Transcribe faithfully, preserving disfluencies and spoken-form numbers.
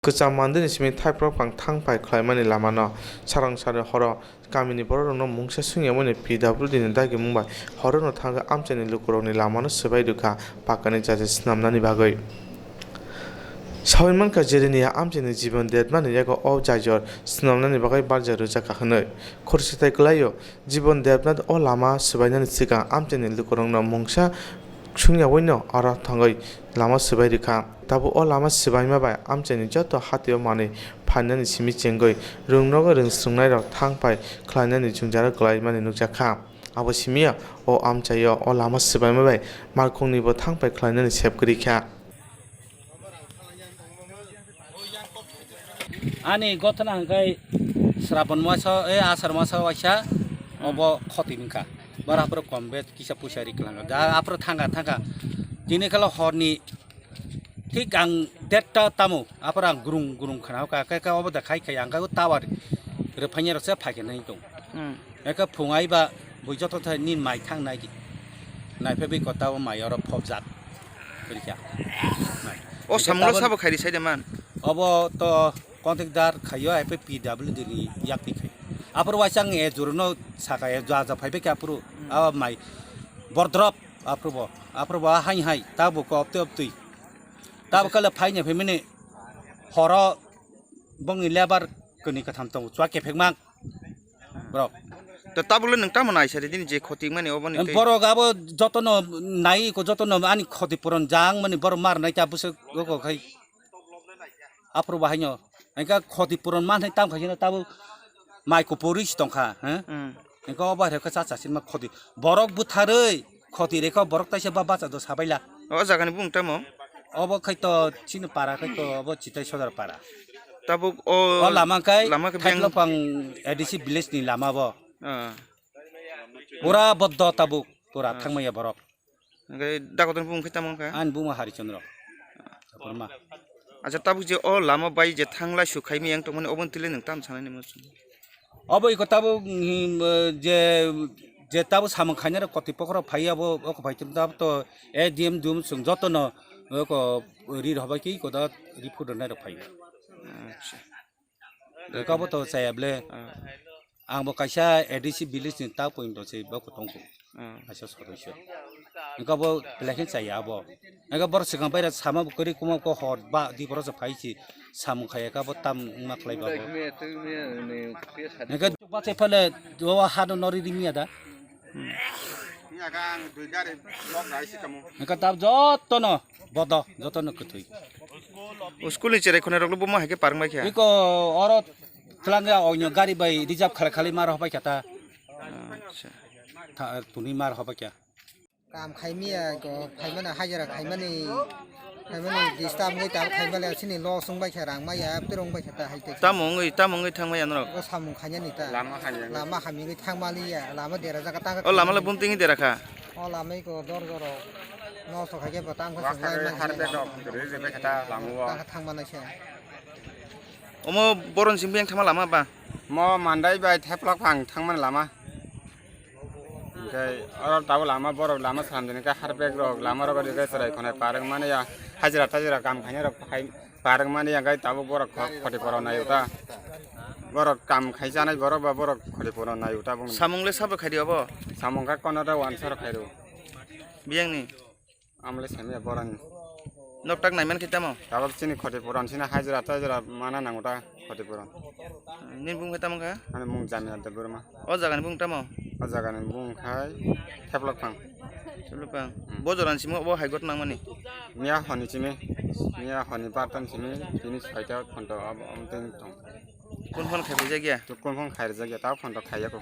Kwcham mandwini simi thaiplok phang thang phai khlaimani lamano sarong sari horo kamini bororokno mungsa swngyamani P W D ni dagimung bai horono thangwi amchaini lukurokni lamano swbai rwkha pakani jaja swnamnani bagwi. Sawi mankha, Jerenia amchaini jibon detmani yago o jaijor swnamnani bagwi barja rwjakha hwnwi. Khoroksa tai kwlaio, jibon detma o lama swbainani swkang amchaini lukurokno mungsa swngyawino aro thangwi lama swbai rwkha. Tabuk o lama swbaima bai amchaini joto hatio manwi phainani simi chengwi rwngnogo rwngswrwngnairok thang phai khlainani jwngjaro kwlaimani nukjakha. Abo simiya o amchaio o lama swbaima bai malkhungnibo thang phai khlainani sep kwrwi kha. Ani gotona hwnkhe Srapon masa, e, Asar masa waisa, obo khoti wngkha. Bara aphuru kom bet kisa puisa ri kwlangkha. Da aphuru thangkha, thangkha. Tini kalo horni thik ang derta tamo, aphuru ang gurung gurung khna kha, khe, khe obo da khai khai ang khe tower rwphainai rok se phaikhe nai tong. Hmm. Eke phung aiba bui joto thai nini mai thang nai di. Nai phe bui kota o mai oro phobjak. Kori kha. O samung lo sabo khairi sai de man. Obo to contractor khaio, ai phe P W D ni yak ni khai. Aphuru waisa ang e juru no saka e ja ja phai beke aphuru. Hmm. A mai bordrop aphuru bo. Aphuru bo hai hai ta bo ko opte optui. Ta bo kala phai ne phe mene horo bongni lebar kani katham tong chwa kephek mang. Borok. To tabukle nwng tamo nai sari dini je khoti mani obo ni tei? Borok abo jotono nai ko jotono ani khoti puron jang mani borok mar nai ta bwswk go khai. Aphuru bahaino. Engka khoti puron man hai tam khai tabo mai kupuri si tongkha, he? Hmm. Engka obo hai khe cha cha sin ma khoti. Borok butharwi khoti rekha borok taisa ba bacha do sabaila. O jaga ni bung tamo? Obo khai to chini para khai to obo chitai sodar para. Tabuk o O lama kai lama khe beng- Thaitlopang A D C village ni lama bo. Ah. Pura boddo tabuk pura Ah. Thangmaya borok. Hingke dakotor bung khe tamo kha? Ani buma Hari Chandra. Acha tabuk je o lama bai je thanglai su khaimi yang tongmani obo tile nwng tam sanani muchung. Obo iko tabuk, mm, je, je tabuk samung khainai rok koti pokro phai abo, oko phai tum tabuk to A D M dum sung joto no oko ri rok bai ki iko da ri phudo nai rok phai. Acha. Iko bo to chaya ble. Ah. Ang bo kaisa A D C village ni ta point to se bo kotong ko. Ah. Kaisa sodosyo. Iko bo belai khe chaya abo. Ego borok swkang bai rok sama bo kwrwi kuma ko hor ba di borok se phai si samung khai ka bo tam wngma khlai ba bo. Ego ba se phale o ha no nori di miya da. Ego tab joto no bodo, joto no kwthwi. O school ni cherai khonai rok bo ma hai khe parwng bai kha. Iko oro twlang ya onyo gari bai reserve khala khali mar hobai kha ta. Acha. Tha, tuni mar hobai kha. Kam khaimiya go phaimani hajira khaimani, khaimani disturb wngwi tabuk khaimani chini loss wngbai kha rang maya twrwng bai kha ta hai tei. Tamo wngwi, tamo wngwi thang maya norok? O samung khainani ta. Lama hamya. Lama hamya wngwi thang maliya, lama dera jaga tang. O lama le bumting dera kha. O lama iko dor doro. Nosto khaikhe bo tang kha. Wasta lai khe man har khe. Bek rok ri ri bai kha ta lama o. Tang kha thang manai se. Omo boron simi yang thangma lama ba? Mo mandai bai theplok phang thangmani lama. Hingke oro tabuk lama borok lama slam jani khe harpek rok lama rok ri khe chwrai khonai parwng mani ya hajira tajira kam khainai rok hai parwng mani ya khe tabuk borok kho-, khoti porok nai uta. Borok kam khai chanai borok ba borok khoti porok nai uta bung. Samung le sabo khaidi obo? Samung khe kono ta wansar khairu. Biyang ni? Amle samiya borani. Noktak naiman khe tamo? Tabuk chini khoti puron sina hajira tajira mana nango ta khoti puron. Nini bung khe tamo kha? Ani bung Jamila Debbarma. O jagani bung tamo? O jagani bung khai Theplok Phang. Theplok Phang. Hmm. Bo jorani simi obo hai got nangmani? Miya honi simi, miya honi bartan simi, tini soita khonto abo, abo teng tong. Kun phone khai phaijak ya? To kun phone khai rijak ya, ta phone to khai ya ko.